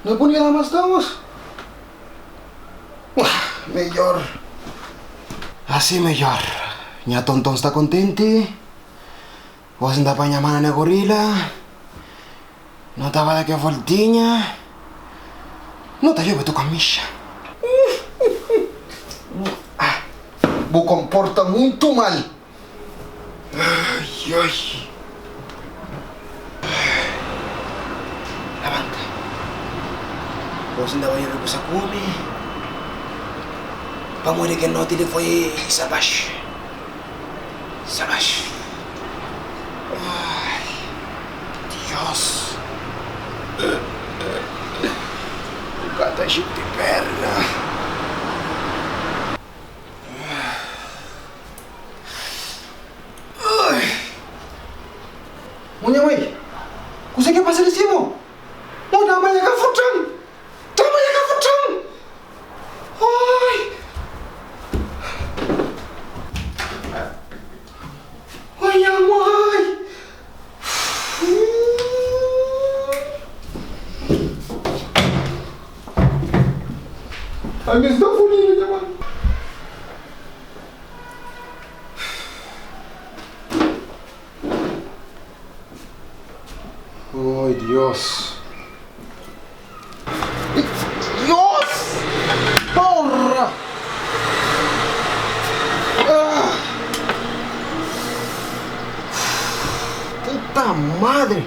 Na puni la mas estamos. Midjor asi midjor. Nha tonton sta kontenti. Gosi N ta panha mana na gorila. No ta ba da ke voltinha. No ta leba tu kamisha. Bu komporta muntu mal. Ai ai. Labanta. Gosi N ta bai djobe kusa kume. Pamodi kel noti li foi salbaxi. Salbaxi. Ai. Dios. Bu ka ta xinti perna. Mo nha mai, kuzê ke pasa di si mo? Mo dama nha ka furta-m! Dama nha ka furta-m! Ai! Ai nha mai! Ami sta fudidu nha mai. Oi Dios. Dios! Porra! Ah! Puta madre!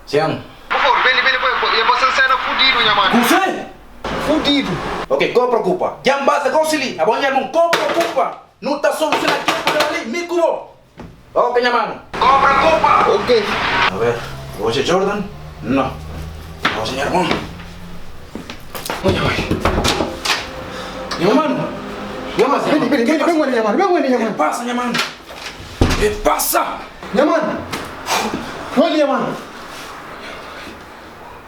Sian. Por favor, beni, beni, bo, bo sen sena fudidu, nha mano. Kuse? Fudidu. Ok, ko preokupa. Dja N basa gosi li. Abo nha irmon, ko preokupa. Nu ta solusiona kel problema li, mi ku bo. Ok, nha mano. Ko preokupa. Ok. A ver, oja Jordan? No. Oja nha irmon. Nha mai. Nha mano. Nha mano, beni, beni, beni, ben wali, nha mano, ben wali, nha mano. Ke pasa, nha mano? Ke pasa? Nha mano. Wali, nha mano.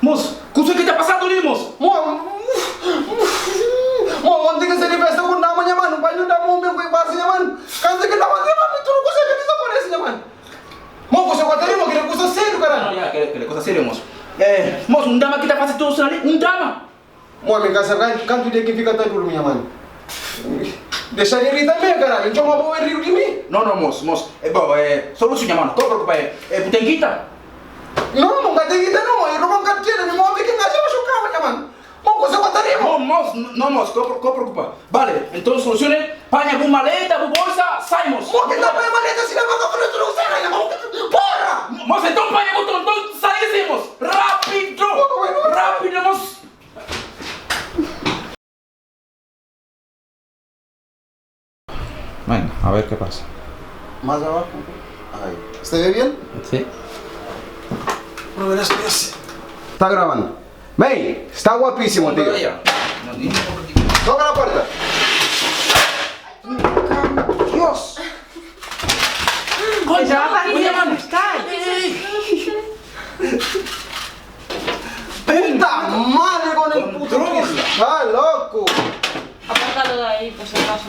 Mos, kuzê ki ta pasadu li, mos? Mo, mo, onti ki sai di festa ku dama, nha mano, bai nu dama un ben ku e basi, nha mano. Kantu ki dama, nha mano, tudu kusa ki disaparesi, nha mano. Mo, kusa ku ta ri, mo, kila kusa seriu, karalhu. No, ya, kila kusa seriu, mos. Eh, mos, un dama ki ta fasi tudu sina li, un dama. Mo, mi ka sabi kantu dia ki fika ta durmi, nha mano. Dexa di ri tanbe, karalhu. N txoma bo, e riu di mi. No, no, mos, mos, eh, bo, eh, solusi, nha mano, ka preokupa, eh, eh, bu ten guita? No, mo ka ten guita no, mo, e roba N ka tene, mi mo fika N axa baxu kama, nha mano. Mo kusa ku ta ri, mo. No, mos, no, mos, ka ka preokupa. Bale, enton solusione, paña bu maleta, bu bolsa, sai, mos. Mo ki ta paña maleta si na ba ka fala tudu ku sai, nha mano. Porra! Mos, enton paña bu tonton, sai si, mos. Rapido! Rapido, mos. Bueno, a ver qué pasa. Más abajo. Ahí. ¿Se ve bien? Sí. A ver, Está grabando. May, está guapísimo, tío. Toca la puerta. Dios. Puta madre con el puto Controla. Está loco. Apártalo de ahí, por si acaso.